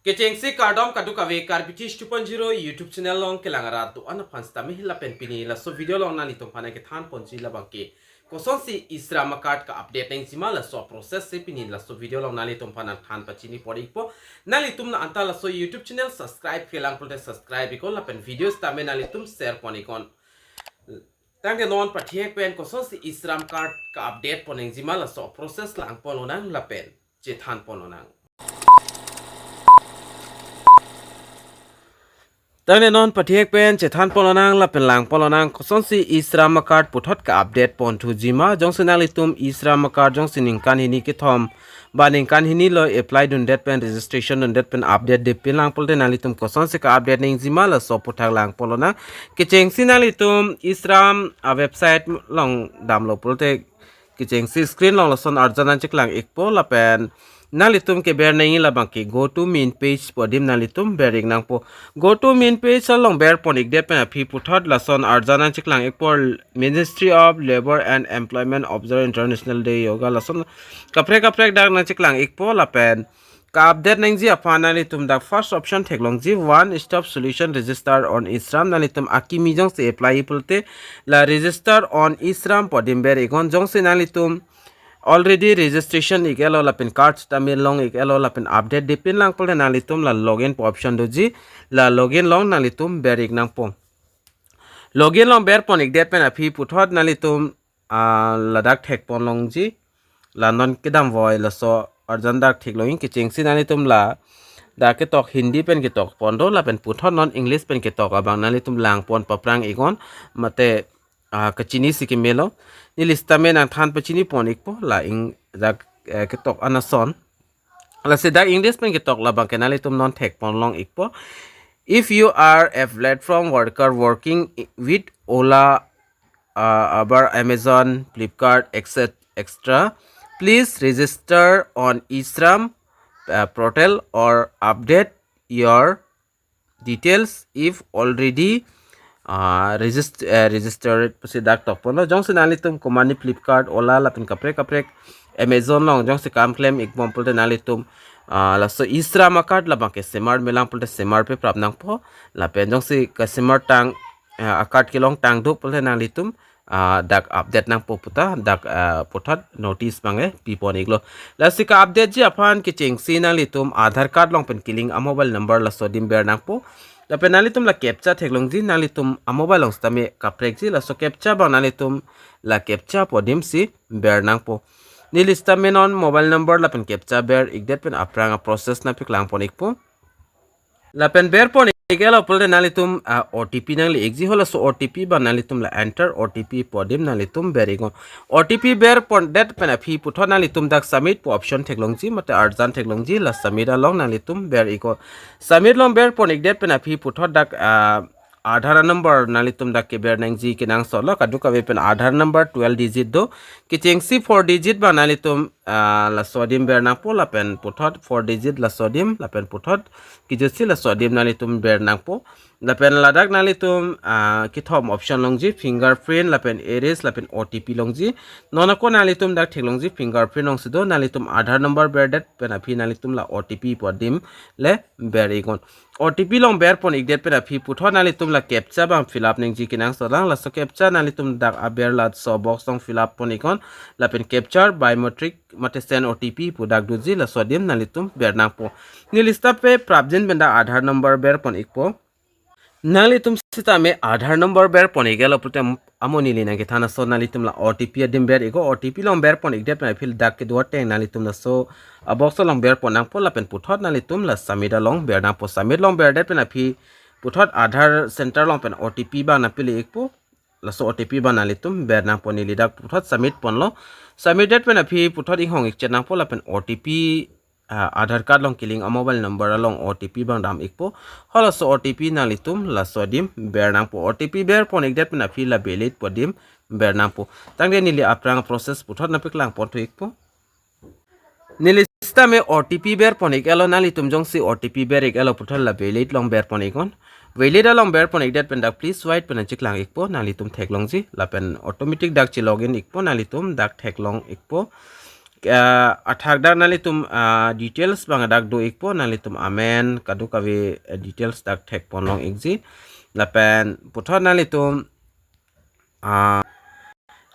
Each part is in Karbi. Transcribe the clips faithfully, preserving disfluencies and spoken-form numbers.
Kechengsi kardom kadokave Karbi Tish two point zero YouTube channel along kelang arat do-an aphan sitame lapen pini laso video along nanglitum aphan kethan ponji labang ke kosonsi e-Shram card ka-update nangji ma laso process si pini laso video along nanglitum aphan nangthan pachini pon ikpo. Nanglitum la anta laso YouTube channel subscribe-kre lang pulote subscribe iknon lapen video sitame nanglitum share pon iknon. Tangte non pathek pen kosonsi e-Shram card ka-update pon nangji ma laso process lang pon lonang lapen chethan pon lonang. Tangte non pathek pen chethan pon lonang lapen lang pon lonang kosonsi e-Shram card puthot ka-update pon thuji ma. Jongsi nanglitum e-Shram card jongsi ningkan hini kethom ba ningkan hini lo apply dundet pen, registration dundet pen update depin lang pulote nanglitum kosonsi ka-update nangji ma laso aputhak lang pon lonang. Kechengsi nanglitum e-Shram a-website along damlo pulote kechengsi screen along lason arjan nangcheklang ikpo lapen nanglitum keber nangji labang ke go to main page pu adim nanglitum ber ik nangpo. Go to main page along ber pon ikdet pen aphi puthot lason arjan nangcheklang ikpo, Ministry of Labour and Employment observe International Day yoga, lason kaprek kaprek dak nangcheklang ikpo lapen ka-update nangji aphan nanglitum dak first option theklongji one stop solution register on e-Shram. Nanglitum akimi jongsi apply pulote la register on e-Shram pu adim ber iknon. Jongsi nanglitum already registration ik-et lo lapen card sitame long ik-et lo lapen update depin lang pulote nanglitum la login pu option doji, la login along nanglitum ber ik nangpo. Login along ber pon ikdet pen aphi puthot nanglitum ah, ladak thek pon longji. La non kedam voi laso arjan dak theklongji. Kechengsi nanglitum la dak ketok Hindi pen ketok pon do lapen puthot non English pen ketok abang nanglitum lang pon paphrang iknon mate ah, kachinisi kemelo. Neli sitame nangthan pachini pon ikpo la ing dak eh, ketok an ason. Lasi dak English pen ketok labang ke nanglitum non thek pon long ikpo. If you are a platform worker working i- with Ola, uh, Uber, Amazon, Flipkart, et cetera, et cetera, please register on e-Shram uh, portal or update your details if already uh, regist uh, registered pusi dak tok pon lo. Jongsi nanglitum komani Flipkart, Ola lapen kaprek kaprek Amazon along jongsi kam klem ikbom pulote nanglitum ah, laso e-Shram card labang ke semar melang pulote semar pe prap nangpo lapen jongsi kesemar tang ah, a-card kelong tang do pulote nanglitum ah, dak update nangpo puta dak ah, puthot notice abang eh, pi pon iklo. Lasi ka-update ji aphan kechengsi nanglitum Aadhaar card along pen kelink a-mobile number laso adim ber nangpo. Lapen nanglitum la captcha theklongji, nanglitum a-mobile along sitame kaprekji, laso captcha abang nanglitum la captcha pu adim si ber nangpo. Neli sitame non mobile number lapen captcha ber ikdet pen aphrang a-process nangpeklang pon ikpo. Lapen ber pon ik-et lo pulote nanglitum ah, O T P nangli ikji, halaso O T P abang nanglitum la enter O T P pu adim nanglitum ber iknon. O T P ber pondet pen aphi puthot nanglitum dak submit pu option theklongji mate arjan theklongji, la submit along nanglitum ber iknon. Submit along ber pon ikdet pen aphi puthot dak ah, Aadhaar number nanglitum dak keber nangji kenangsot lo, kadokave pen Aadhaar number twelve digit do. Kechengsi four digit abang nanglitum ah, laso adim ber nangpo lapen puthot four digit laso adim lapen puthot kejutsi laso adim nanglitum ber nangpo. Lapen ladak nanglitum ah, kethom option longji, fingerprint lapen iris lapen O T P longji. Non ako nanglitum dak theklongji, fingerprint alongsi do, nanglitum Aadhaar number berdet pen aphi nanglitum la O T P pu adim le ber iknon. O T P along ber pon ikdet pen aphi puthot nanglitum la captcha abang fill up nangji kenangsot lang, laso captcha nanglitum dak aber laso box along fill up pon iknon lapen capture biometric mate send O T P pu dak doji, laso adim nanglitum ber nangpo. Neli sitame prapjin pen dak Aadhaar number ber pon ikpo. Nanglitum sitame Aadhaar number ber pon ik-et lo pulote am- amo neli nangkethan ason nanglitum la O T P adim ber iknon. O T P along ber pon ikdet pen aphi dak kedo ateng nanglitum laso a-box along ber pon nangpo lapen puthot nanglitum la submit along ber nangpo. Submit along berdet pen aphi puthot Aadhaar center along pen O T P abang nangpili ikpo. Laso O T P abang nanglitum ber nangpo. Neli dak puthot submit ponlo. Submit det pen aphi puthot inghong ikchet nangpo lapen O T P ah, Aadhaar card along kelink a-mobile number along O T P abang dam ikpo. Halaso O T P nanglitum laso adim ber nangpo. O T P ber pon ikdet pen aphi la valid pu adim ber nangpo. Tangte neli aphrang process puthot nangpeklang pon thu ikpo. Neli sitame O T P ber pon ik-et lo, nanglitum jongsi O T P ber ik-et lo puthot la valid along ber pon iknon. Valid along ber pon ikdet pen dak please wait pen nangcheklang ikpo, nanglitum theklongji lapen automatic dak che-login ikpo, nanglitum dak theklong ikpo. Ah, athak dak nanglitum, ah, details abang dak do-ikpo, nanglitum amen kadokave, eh, details dak thekpon long-ikji. Lapen puthot nanglitum, ah,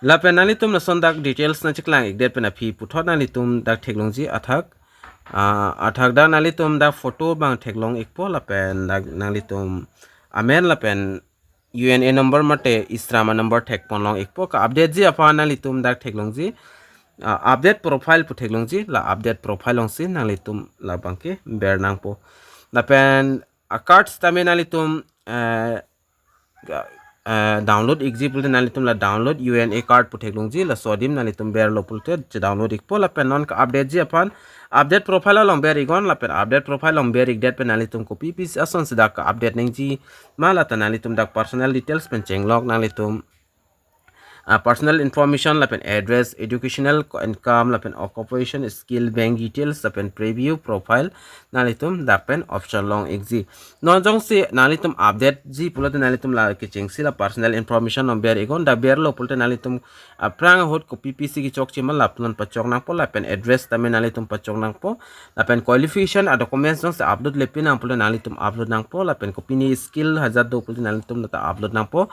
lapen nanglitum lason dak details nangcheklang-ikdet pen aphi puthot nanglitum dak theklongji athak. Ah, athak dak nanglitum dak photo abang theklong-ikpo lapen dak nanglitum amen lapen U N A number mate e-Shram a-number thekpon long-ikpo. Ka-update ji aphan nanglitum dak theklongji, ah, update profile pu theklongji, la update profile alongsi nanglitum labangke ber nangpo. Lapen a-card sitame nanglitum, eh, ga-, eh, download-ikji pulote nanglitum la download U N A card pu theklongji, laso adim nanglitum berlo pulote che-download-ikpo. Lapen non ka-update ji aphan update profile along ber-iknon, lapen update profile along ber-ikdet pen nanglitum kopi pisi asonsi dak ka-update nangji ma lata nanglitum dak personal details pen chenglok nanglitum, ah, personal information lapen address, educational co-, income lapen occupation, skill, bank details lapen preview profile nanglitum dak pen option long-ikji. Non jongsi nanglitum update ji pulote nanglitum la kechengsi la personal information along ber-iknon, dak berlo pulote nanglitum aphrang ahut kopi pisi kechokche ma lapu non pachok nangpo, lapen address tame nanglitum pachok nangpo, lapen qualification a-documents jongsi upload-le pi nang pulote nanglitum upload nangpo, lapen kopine skill ajat do pulote nanglitum lata upload nangpo,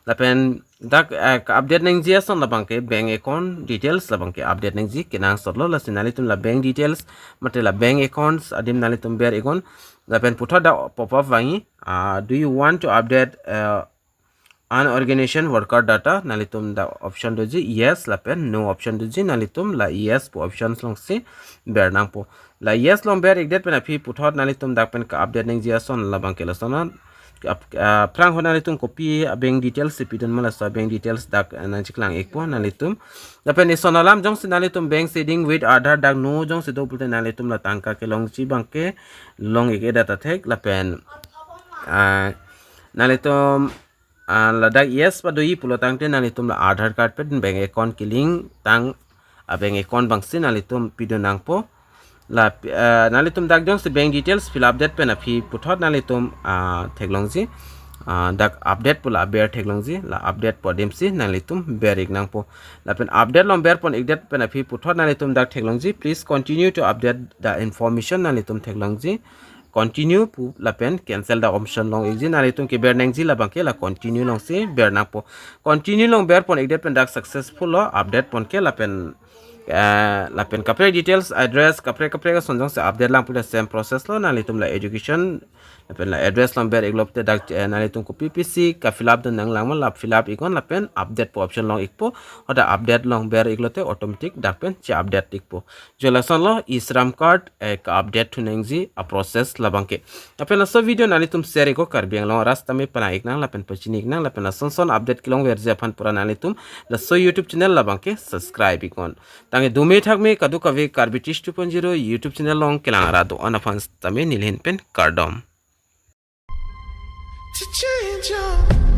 lapen dak, eh, ka-update nangji ason labangke bank account details labangke update nangji kenangsotlo, lasi nanglitum la bank details mate la bank accounts adim nanglitum ber-iknon, lapen puthot dak pop-up vangji, ah, "Do you want to update, uh, an organization worker data?" Nanglitum dak option doji yes lapen no option doji, nanglitum la yes pu option alongsi ber nangpo. La yes along ber-ikdet pen aphi puthot nanglitum dak pen ka-update nangji ason labangke lason an. Ap-, ah, aphrang ahut nanglitum kopi a-bank details si pidun ma laso a-bank details dak, eh, nangcheklang-ikpo nanglitum. Lapen ison alam jongsi nanglitum bank seeding with Aadhaar dak no jongsi do pulote nanglitum la tangka kelongji abangke long-ik-edet athek lapen, ah, nanglitum, ah, ladak yes padoji pulo tangte nanglitum la Aadhaar card pen bank account ke-link tang a-bank account abangsi nanglitum pidun nangpo. La, eh, nanglitum dak jongsi bank details fill up det pen aphi puthot nanglitum, ah, theklongji, ah, dak update pu la aber theklongji, la update pu adimsi nanglitum ber-ik nangpo. Lapen update along berpon-ikdet pen aphi puthot nanglitum dak theklongji, "Please continue to update the information," nanglitum theklongji. "Continue" pu lapen cancel the option long-ikji, nanglitum keber nangji labangke la continue alongsi ber nangpo. Continue along berpon-ikdet pen dak successful lo update pon ke lapen, eh, lapen kaprek details, address, kaprek kaprek ason jongsi update lang pulote same process lo, nanglitum la education lapen la address along ber-iklo te dak, eh, nanglitum kopi pisi ka-fill up dun nanglang ma la fill up-iknon lapen update pu option long-ikpo, hadak update along ber-iklo te automatic dak pen che-update-ikpo. Jo lason lo e-Shram card, eh, ka-update thu nangji a-process labangke. Lapen laso video nanglitum share-iknon, Karbi Anglong arat tame palang-ik nang lapen pachini-ik nang, lapen lason son update kelongverji aphan pura nanglitum laso YouTube channel labangke subscribe-iknon. Tangte dome thakme kadokave Karbi Tish two point zero YouTube channel along kelang arat do-an aphan tame neli ahin pen kardom. To change up.